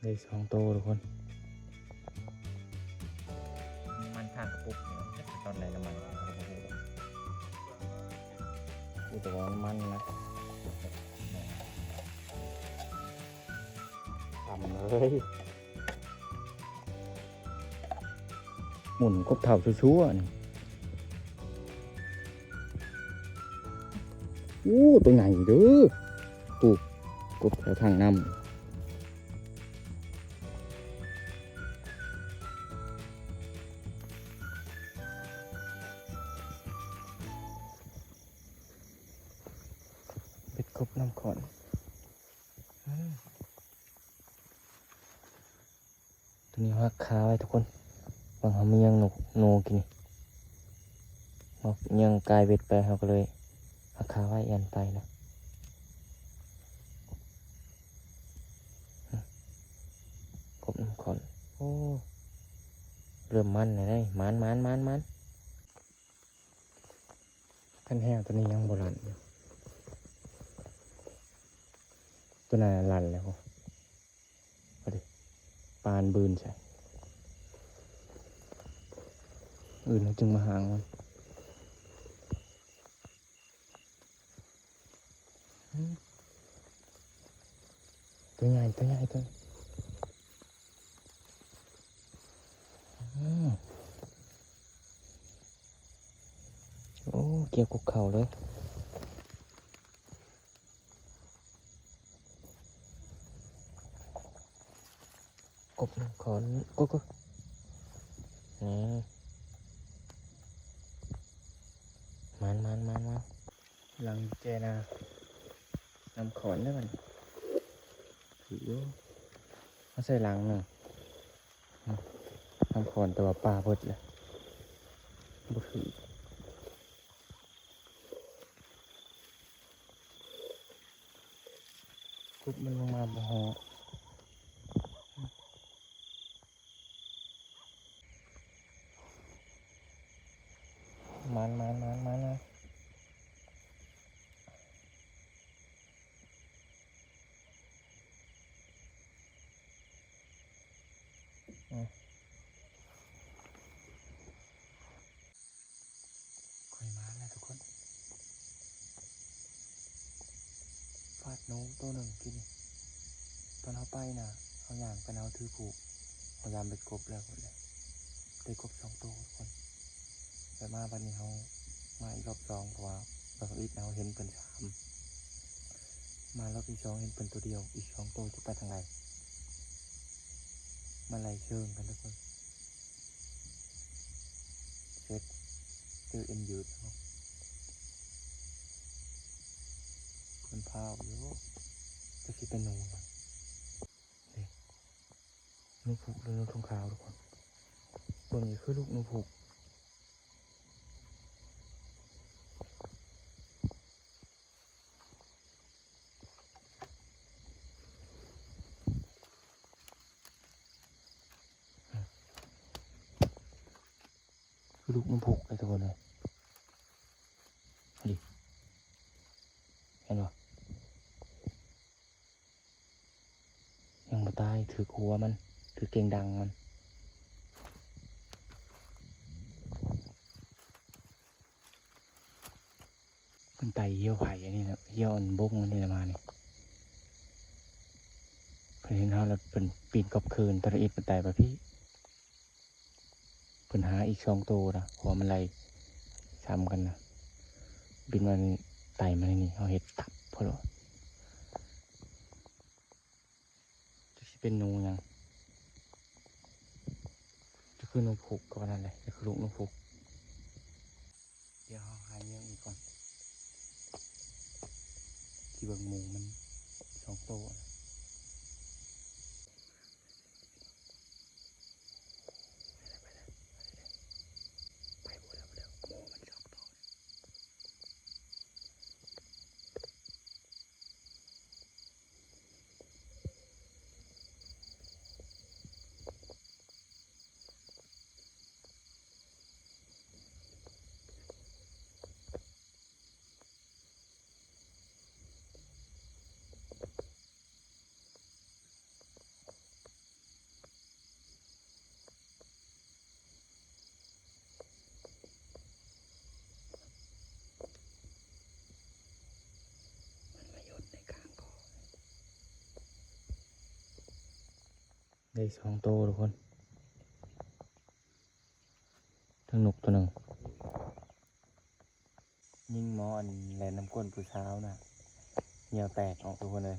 ໄດ້ສອງໂຕທຸກຄົນ. ນ້ຳມັນຂ້າງກະປຸກນີ້ເນາະ ຈັກຕອນໃດນ້ຳມັນ ເຮົາກະບໍ່ຮູ້ດອກ. ຮູ້ແຕ່ວ່າມັນນະ ຕຳເລີຍ. ໝຸນກົບເຖົ້າຊົ່ວໆ ນີ້. ໂອ້ ໂຕໃຫຍ່ເດີ. ປູກ ກົບແຖວທາງນ້ຳ. ເບັດກົບນ້ຳຂອນ. ອືມ ໂຕນີ້ເຮົາຫັກຄາໄວ້ທຸກຄົນ. ຫວັງເຮົາມາຍ່າງນົກ ນົກກິນນີ້. ເຮົາຍ່າງກາຍເບັດໄປ ເຮົາກະເລີຍຫັກຄາໄວ້ ຢ້ານໄປນະ. ກົບນ້ຳຂອນ. ໂອ້ ເລີ່ມມັນແລ້ວເດ້. ມັນໆໆໆ. ຄັນແຫ້ວໂຕນີ້ຍັງບໍ່ລັ່ນຢູ່. ໂຕນັ້ນລັ່ນແລ້ວ. ພໍດີ ປານບືນໃສ່ ອື່ນເຮົາຈຶ່ງມາຫາງມັນ. ອືມ ໂຕໃຫຍ່ ໂຕໃຫຍ່ ໂຕ ອືມ ໂອ້ ກ່ຽວກັບເຂົາເລີຍ. ກົບນ້ຳຂອນ ກົບ ກົບ ນີ້ ມັນໆໆໆ. ຫຼັງແຈນະ ນ້ຳຂອນເດີບັດນີ້. ຖືກຢູ່ ເຮົາໃສ່ຫຼັງໜຶ່ງ ອືມ ນ້ຳຂອນ ແຕ່ວ່າປາເບິດແລ້ວ ບໍ່ຖືກ. ກົບມັນລົງມາບໍ່ເຫາະ. ມັນໆໆໆ ອືມ. ຂ້ອຍມາແລ້ວທຸກຄົນ. ຟາດໜູໂຕໜຶ່ງກິນ. ຕອນເຮົາໄປນະ ເຮົາຍ່າງໄປນະ ເຮົາຖືພູກ ເຮົາຢາມໄດ້ກົບແລ້ວພຸ້ນແຫຼະ. ໄດ້ກົບສອງໂຕທຸກຄົນ. ແລ້ວມາບັດນີ້ເຮົາມາອີກລອບສອງ ເພາະວ່າລອບທຳອິດເຮົາເຫັນເພິ່ນສາມ ມາລອບທີສອງເຫັນເພິ່ນໂຕດຽວ. ອີກສອງໂຕຈະໄປທາງໃດ? ມາໄລ່ເຊີງກັນທຸກຄົນ. ເສັດ ເຈີເອັນຢືດເຮົາ ເພິ່ນພາວຢູ່ ຈັກຊິເປັນໜູຫຍັງ. ນີ້ ໜູພຸກ ຫຼື ໜູຖົງຂາວທຸກຄົນ. ເບິ່ງນີ້ຄືລູກໜູພຸກ. ຄືລູກໜູພຸກເລີຍທຸກຄົນເອີຍ. ນີ້ ເຫັນບໍ່? ຍັງບໍ່ຕາຍ ຖືກຫົວມັນ ຖືກເກັ່ງດັງມັນ. ເພິ່ນໄຕ່ຫ່ຽວໄຜ່ອັນນີ້ແຫຼະ ຫ່ຽວອັນບົງອັນນີ້ແຫຼະມານີ້. ເພິ່ນເຫັນເຮົາແລ້ວເພິ່ນປີນກັບຄືນ ຕະຫຼະອິດເພິ່ນໄຕ່ໄປພີ້. ເພິ່ນຫາອີກສອງໂຕນະ ເພາະວ່າມັນໄລ່ຊ້ຳກັນນະ. ບິນມານີ້ ໄຕ່ມານີ້ ເຮົາເຮັດຕັບເພິ່ນໂລດ. ຈັກຊິເປັນໜູຫຍັງ ຈະຄືໜູພຸກກະວ່ານັ້ນແຫຼະ ຈະຄືລູກໜູພຸກ. ດຽວເຮົາຫາເຫຍື່ອອີກກ່ອນ ຊິເບິ່ງໝູມັນສອງໂຕ. ໄປພຸ້ນແລ້ວ ໄປພຸ້ນແລ້ວ ໝູມັນສອງໂຕ. ເ ໄດ້ສອງໂຕທຸກຄົນ ທັງນົກໂຕໜຶ່ງ. ຍິງໝໍອັນແລ່ນນຳກົ້ນຜູ້ສາວນະ ຫ່ຽວແຕກອອກທຸກຄົນເອີຍ.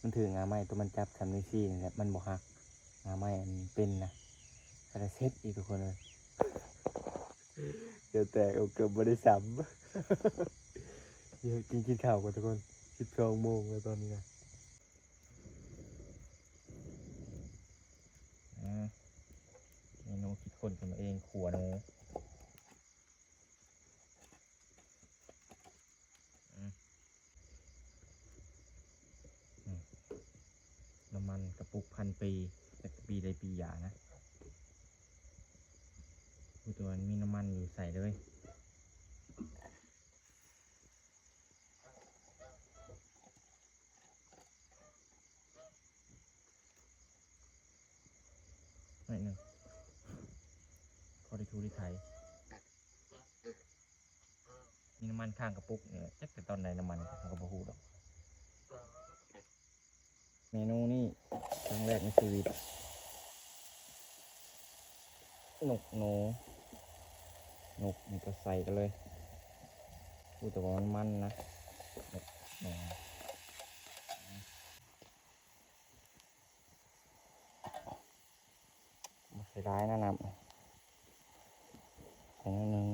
ມັນຖືກງ່າໄມ້ໂຕມັນຈັບຊຳນິວຊີ້ນີ້ແຫຼະ ມັນບໍ່ຫັກ. ງ່າໄມ້ອັນເປັນນະ ກະໄດ້ເຊັດອີກທຸກຄົນເອີຍ. ເກືອບແຕກ ເກືອບບໍ່ໄດ້ຊຳ. ດຽວກິນ ກິນເຂົ້າກ່ອນທຸກຄົນ ສິບສອງໂມງແລ້ວຕອນນີ້ນະ. ອາ ເມນູຄິດຄົ້ນຂຶ້ນມາເອງ ຂົ້ວໜູ. ອືມ ອືມ ນ້ຳມັນກະປຸກພັນປີ ຈັກປີໃດປີຢານະ. ຮູ້ແຕ່ວ່າມັນມີນ້ຳມັນຢູ່ໃສ່ເລີຍ. ໜ້ອຍໜຶ່ງ ພໍໄດ້ຖູໄດ້ໄຖ. ມີນ້ຳມັນຄ້າງກະປຸກນີ້ແຫຼະ ຈັກແຕ່ຕອນໃດນ້ຳມັນ ເຮົາກະບໍ່ຮູ້ດອກ. ເມນູນີ້ຄັ້ງແລກໃນຊີວິດ ນົກໜູ ນົກນີ້ກະໃສ່ກັນເລີຍ. ຮູ້ແຕ່ວ່າມັນມັນນະ ນົກໜູ. ບໍ່ໃສ່ຫຼາຍນະນ້ຳ ໃສ່ໜ້ອຍໜຶ່ງ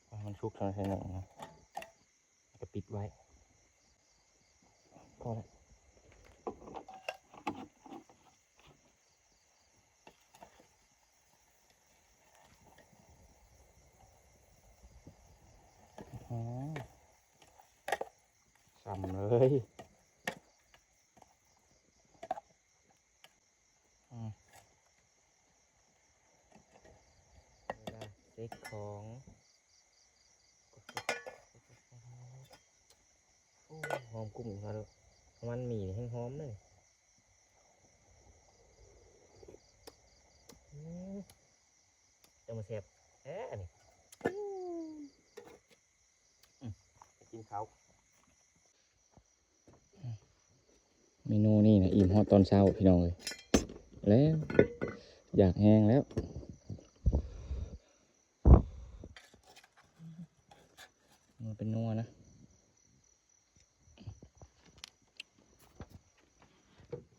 ໃຫ້ມັນສຸກເທົ່ານັ້ນໜຶ່ງນະ ແລ້ວກະປິດໄວ້ ພໍແລ້ວ. ອືມ ຊຳເລີຍ. ອືມ ເວລາເຊັກຂອງ ໂອ້ ຫອມກຸ້ງເຂົ້າເດີ ນ້ຳມັນໝີ່ນີ້ແຮງຫອມເດີ. ອືມ ຈັ່ງມາແຊບແທ້ອັນນີ້. ອືມ ໄປກິນເຂົ້າ. ເມນູນີ້ນະ ອີ່ມຮອດຕອນເຊົ້າພີ່ນ້ອງເອີຍ ແລ້ວຢາກແຮງແລ້ວ. ມັນເປັນນົວນະ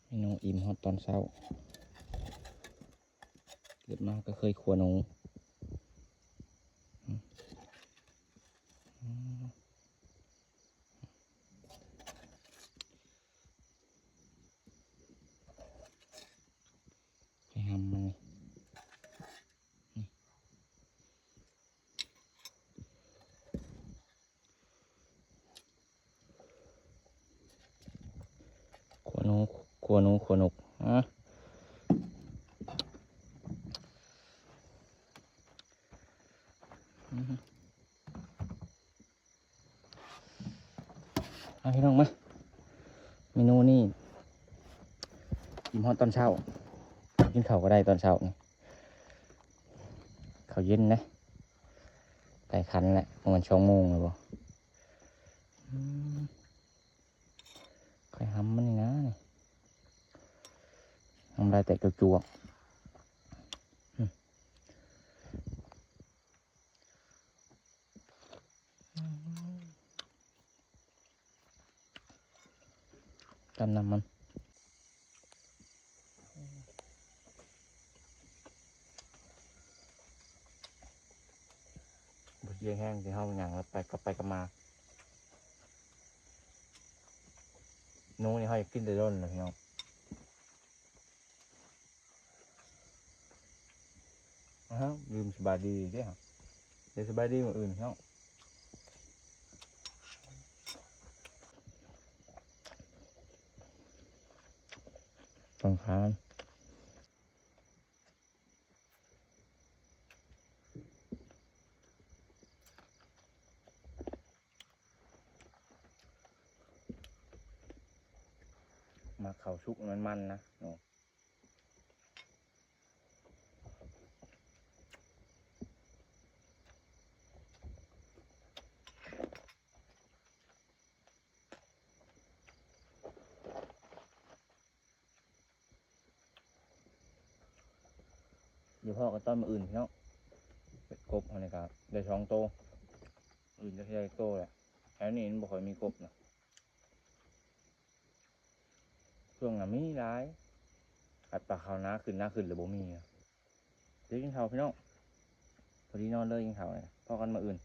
ເມນູອີ່ມຮອດຕອນເຊົ້າ. ເກີດມາກະເຄີຍຂົ້ວໜູ. ອືມ ອືມ ໄປຫຳມັນນີ້ ນີ້. ຂົ້ວໜູ ຂົ້ວໜູ ຂົ້ວນົກ ອາ ອືມ ມາພີ່ນ້ອງມາ ເມນູນີ້ອີ່ມຮອດຕອນເຊົ້າ ກິນເຂົ້າກະໄດ້ຕອນເຊົ້ານີ້. ເຂົ້າເຢັນເດ້ ໄກ່ຂັນແຫຼະ ປະມານສອງໂມງແລ້ວບໍ? ອືມ ຂ້ອຍຫຳມັນນີ້ນະ ນີ້ ຫຳລາຍແຕກຈວກໆ ອືມ. ຕຳນ້ຳມັນ ບໍ່ເສຍແຮງທີ່ເຮົາຍ່າງໄປກັບໄປກັບມາ. ໜູນີ້ເຮົາຢາກກິນແຕ່ດົນແລ້ວພີ່ນ້ອງ. ອ້າວ ລືມສະບາຍດີເດ້ ໄດ້ສະບາຍດີມື້ອື່ນເນາະ ສຳຄັນ. ມັກເຂົ້າສຸກມັນໆນະເນາະ. ອ ພໍ້ກັນຕອນມື້ອື່ນພີ່ນ້ອງ. ເປັດກົບເຮົານີ້ກໍໄດ້ສອງໂຕ, ອື່ນຈະໄດ້ໂຕແຫຼະ. ແຖວນີ້ມັນບໍ່ຄ່ອຍມີກົບນະ, ຊ່ວງນັ້ນມີຫຼາຍ, ອັດປາເຂົ້ານາຂຶ້ນ ນາຂຶ້ນແລ້ວບໍ່ມີນະ. ເດີ ກິນເຂົ້າພີ່ນ້ອງ, ພໍດີນອນເລີຍ ກິນເຂົ້າ. ພໍ້ກັນມື້ອື່ນ.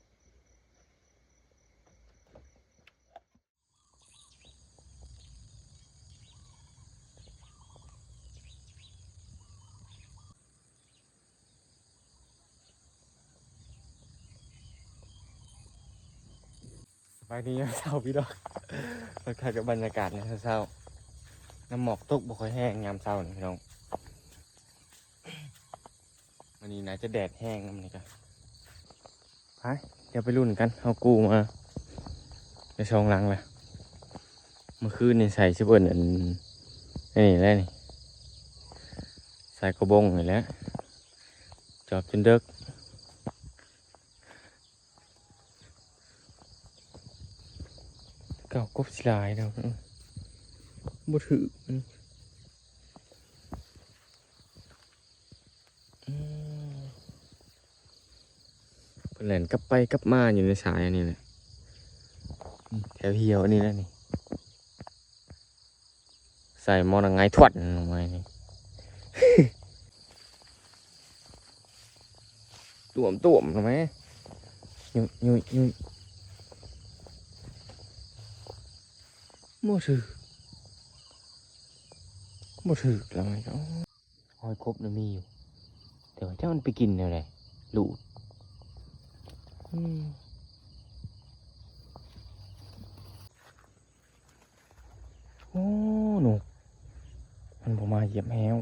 ສະບາຍດີຍາມເຊົ້າພີ່ນ້ອງ, ທັກທາຍກັບບັນຍາກາດຍາມເຊົ້າ. ນ້ຳໝອກຕົກບໍ່ຄ່ອຍແຮງຍາມເຊົ້ານີ້ພີ່ນ້ອງ. ມື້ນີ້ໜ້າຈະແດດແຮງນຳນີ້ກະ. ໄປ ດຽວໄປລຸ້ນກັນ, ເຮົາກູ້ມາໄດ້ສອງຫຼັງແລ້ວ. ເມື່ອຄືນນີ້ໃສ່ຊິເບິ່ນອັນ ອັນນີ້ແຫຼະນີ້, ໃສ່ກະບົງນີ້ແຫຼະ, ຈອບຈົນເດິກ. ເກົ່າກົບຊິຫຼາຍດອກ, ບໍ່ຖືກ. ອືມ ເພິ່ນແລ່ນກັບໄປກັບມາຢູ່ໃນສາຍອັນນີ້ແຫຼະ, ແຖວຫ່ຽວອັນນີ້ແຫຼະນີ້. ໃສ່ໝໍ້ນະ ຫງາຍທວດລົງມານີ້. ຕວມໆ ລະແມ. ຍຸຍໆໆ. ບໍ່ຖືກ ບໍ່ຖືກລະແມ. ໂອ້ຍ ຫອຍກົບນະມີຢູ່ ແຕ່ວ່າຈັກມັນໄປກິນແນວໃດ ລູດ. ອືມ. ໂອ້ ນົກ ມັນບໍ່ມາຢຽບແຮ້ວ.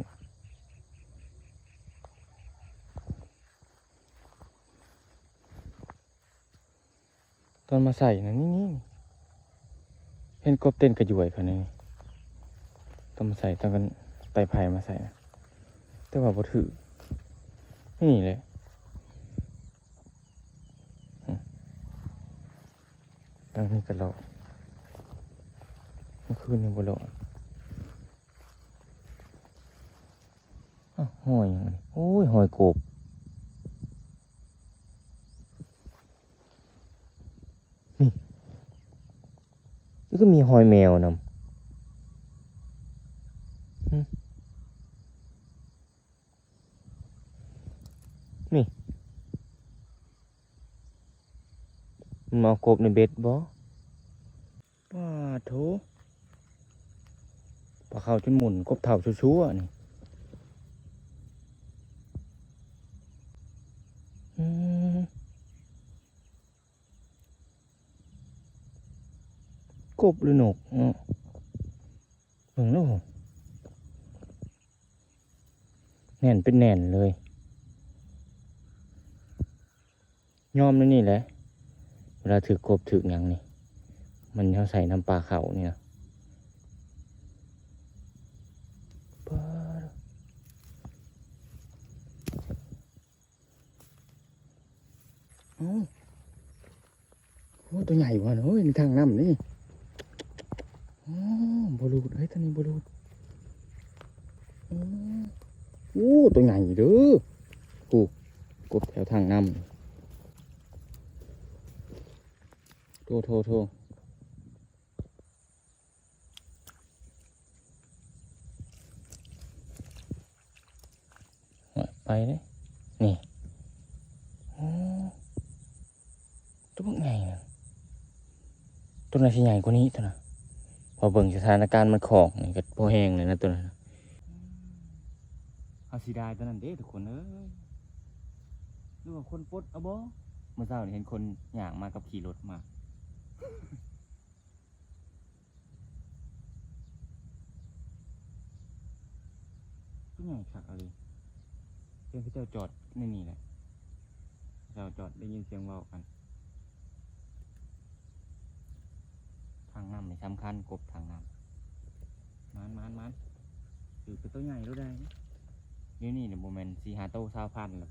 ຕອນມາໃສ່ນະ ນີ້ ນີ້ ເຫັນກົບເຕັ້ນກະຢວຍເຂົານີ້. ຕອນມາໃສ່ ຕອນກັນໄຕ່ໄຜ່ມາໃສ່ນະ ແຕ່ວ່າບໍ່ຖືກ. ນີ້ແຫຼະ. ຫຼັງນີ້ກະເລາະ, ມື້ຄືນນີ້ບໍ່ເລາະ. ອ້າວ ຫອຍຫຍັງອັນນີ້? ໂອ້ຍ ຫອຍກົບ. ນີ້ ຄືມີຫອຍແມວນຳ. ຫຶ? ນີ້ ມັນມາເອົາກົບໃນເບັດບໍ? ປາໂທ້ ປາເຂົ້າຈົນໝຸ່ນ, ກົບເຖົ້າຊົ່ວໆ ນີ້. ອືມ. ກົບຫຼືນົກເນາະ? ເບິ່ງດູ ແໜ້ນເປັນແໜ້ນເລີຍ. ຍອມແນວນີ້ແຫຼະ ເວລາຖືກກົບຖືກຫຍັງນີ້ ມັນເຮົາໃສ່ນຳປາເຂົ້ານີ້ນະ. ປາ ເອົ້າ ໂອ້ ໂຕໃຫຍ່ວ່າ ໂອ້ຍ ທາງນ້ຳນີ້. ໂອ້ ບໍ່ຫຼຸດເອີຍ ໂຕນີ້ບໍ່ຫຼຸດ. ອືມ ໂອ້ ໂຕໃຫຍ່ເດີ. ໂອ້ ກົບແຖວທາງນ້ຳ. ໂທ້ ໂທ້ ໂທ້. ໂອ້ຍ ໄປເດ້ ນີ້. ໂອ້ ຕົວບັກໃຫຍ່ນະ, ຕົວນັ້ນຊິໃຫຍ່ກວ່ານີ້ຕົວນະ. ພໍເບິ່ງສະຖານະການມັນຂອກນີ້ກໍພໍແຮງແລ້ວນະຕົວນັ້ນນະ. ເຮົາເສຍດາຍຕົວນັ້ນເດ້ທຸກຄົນເອີຍ. ຫຼືວ່າຄົນປົດເອົາບໍ? ມື້ເຊົ້ານີ້ເຫັນຄົນຍ່າງມາກັບຂີ່ລົດມາ. ຕົວໃຫຍ່ຄັກອີ່ຫຼີ. ເຫັນເຂົາເຈົ້າຈອດໃນນີ້ແຫຼະ, ເຂົາເຈົ້າຈອດໄດ້ຍິນສຽງເວົ້າກັນ. ທາງນ້ຳນີ້ສຳຄັນ, ກົບທາງນ້ຳ. ມານໆໆ. ຖືກແຕ່ໂຕໃຫຍ່ໂລດໃດ໋. ດຽວນີ້ນະ ບໍ່ແມ່ນສີ່ຫ້າໂຕຊາວພັນແລ້ວ.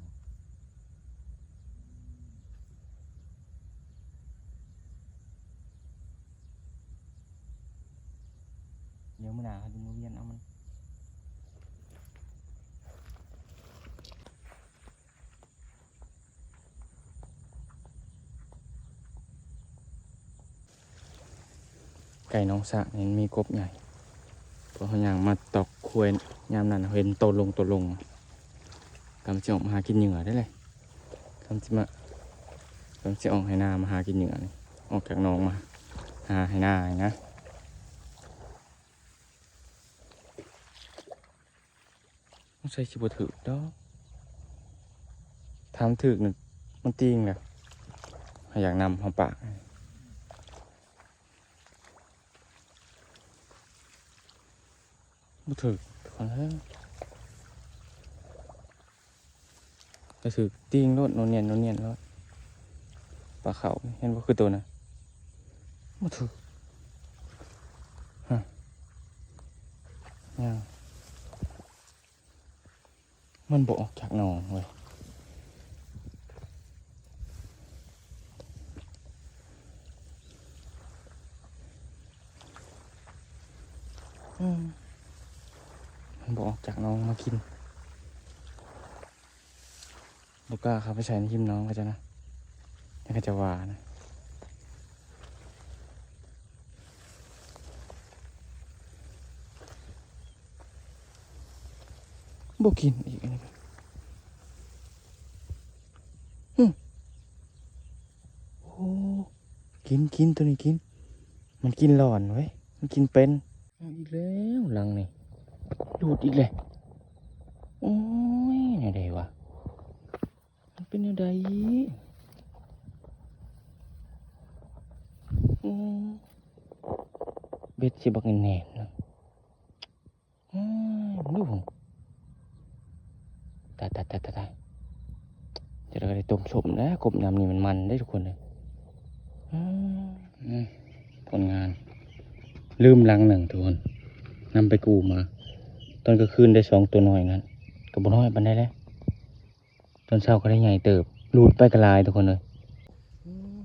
ດຽວມື້ໜ້າເຮົາຈະມາວຽນເອົາມັນ. ໃກ້ໜອງສະນີ້ມັນມີກົບໃຫຍ່ ເພາະເຮົາຍ່າງມາຕອກຄວາຍ ຍາມນັ້ນເຮົາເຫັນໂຕລົງ ໂຕລົງ ກຳລັງຊິອອກມາຫາກິນເຫຍື່ອໄດ໋ເລີຍ ກຳລັງຊິມາ ກຳລັງຊິອອກໄຮ່ນາມາຫາກິນເຫຍື່ອນີ້ ອອກຈາກໜອງມາຫາໄຮ່ນານີ້ນະ. ສົງໄສຊິບໍ່ຖືກດອກ ຖ້າມັນຖືກນີ້ມັນຕີງແຫຼະ ເຮົາຢາກນຳເຮົາປາກ ບໍ່ຖືກ ທຸກຄົນເອີຍ ກະຖືກຕີງໂລດ ໂນນຽນ ໂນນຽນໂລດ ປາເຂົາ ເຫັນບໍ່ ຄືໂຕນະ ບໍ່ຖືກ ຮະ ຍັງ ມັນບໍ່ອອກຈາກໜອງເວີຍ ອືມ ມັນບໍ່ອອກຈາກໜອງມາກິນ ບໍ່ກ້າເຂົ້າໄປໃສ່ໃນຮິມໜອງເຂົາເຈົ້ານະ ຢ້ານເຂົາເຈົ້າວ່ານະ. ບໍ່ກິນອີກອັນນີ້ ຫຶ ໂອ້ ກິນ ກິນ ໂຕນີ້ກິນ ມັນກິນຫຼອນເວີຍ ມັນກິນເປັນ ເອົາອີກແລ້ວຫຼັງນີ້ ຫຼຸດອີກແລ້ວ ໂອ້ຍ ແນວໃດວະ ມັນເປັນແນວໃດ ອືມ ເບັດຊິບັກແໜ້ນໆ ນະ ອືມ ດູ ຕາຍໆໆໆ ຈະໄດ້ຕົ້ມສົ້ມແລ້ວ ກົບຍາມນີ້ມັນມັນເດ້ທຸກຄົນເອີຍ ອືມ ອືມ ຜົນງານ ລືມຫຼັງໜຶ່ງທຸກຄົນ ນຳໄປກູ້ມາ ຕອນກາງຄືນໄດ້ສອງໂຕນ້ອຍນັ້ນ ກະບໍ່ນ້ອຍປານໃດແຫຼະ ຕອນເຊົ້າກະໄດ້ໃຫຍ່ເຕີບ ຫຼຸດໄປກະຫຼາຍທຸກຄົນເອີຍ ອືມ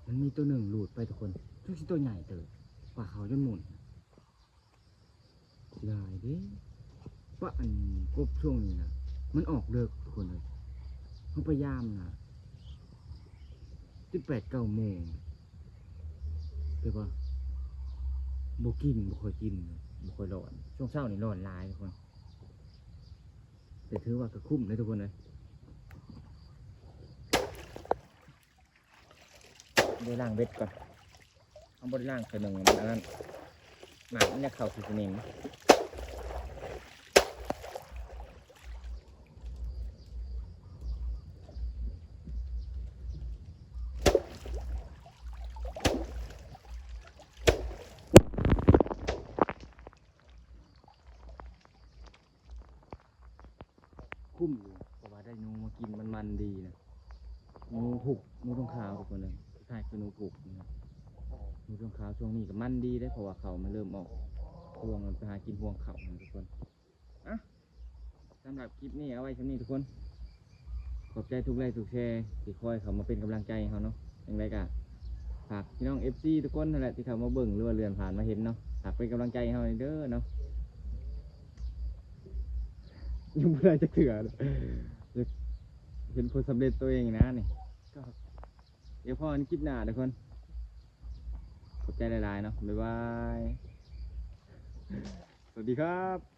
ມັນມີໂຕໜຶ່ງຫຼຸດໄປທຸກຄົນ ຄືຊິໂຕໃຫຍ່ເຕີບ ປາເຂົາຈົນໝຸ່ນ ເສຍດາຍເດ້ ປະອັນກົບຊ່ວງນີ້ນະ ມັນອອກເລິກທຸກຄົນເອີຍ ເຮົາພະຍາຍາມນະ ເຈັດແປດເກົ້າໂມງ ແຕ່ວ່າບໍ່ກິນ ບໍ່ຄ່ອຍກິນ ບໍ່ຄ່ອຍຫຼອນ ຊ່ວງເຊົ້ານີ້ຫຼອນຫຼາຍທຸກຄົນ ແຕ່ຖືວ່າກະຄຸ້ມເດ້ທຸກຄົນເອີຍ. ໄດ້ລ້າງເບັດກ່ອນ ເຮົາບໍ່ໄດ້ລ້າງເທື່ອໜຶ່ງ ມັນອັນນັ້ນ ໝາກມັນຢາກເຂົ້າຂີ້ສະໜິມ. ຄຸ້ມຢູ່ ເພາະວ່າໄດ້ໜູມາກິນ ມັນມັນດີນະ ໜູພຸກ ໜູຖົງຂາວທຸກຄົນເອີຍ ຄ້າຍຄືໜູພຸກນີ້ນະ ໜູຖົງຂາວຊ່ວງນີ້ກະມັນດີເດ້ ເພາະວ່າເຂົ້າມັນເລີ່ມອອກ ຊ່ວງໄປຫາກິນຮວງເຂົ້ານະທຸກຄົນ ອະ ສຳລັບຄລິບນີ້ເອົາໄວ້ສ່ຳນີ້ທຸກຄົນ ຂອບໃຈທຸກໄລ້ທຸກແຊທີ່ຄອຍເຂົ້າມາເປັນກຳລັງໃຈໃຫ້ເຮົາເນາະ ຈັ່ງໃດກະຝາກພີ່ນ້ອງເອັຟຊີທຸກຄົນຫັ້ນແຫຼະ ທີ່ເຂົ້າມາເບິ່ງ ຫຼືວ່າເລື່ອນຜ່ານມາເຫັນເນາະ ຝາກເປັນກຳລັງໃຈໃຫ້ເຮົາແດ່ເດີເນາະ. ຍັງບໍ່ໄດ້ຈັກເທື່ອ ຢາກເຫັນຜົນສຳເລັດໂຕເອງນະນີ້ ກໍດຽວພໍ້ກັນຄລິບໜ້າທຸກຄົນ ຂອບໃຈຫຼາຍໆເນາະ ບາຍບາຍ ສະຫວັດດີຄັບ.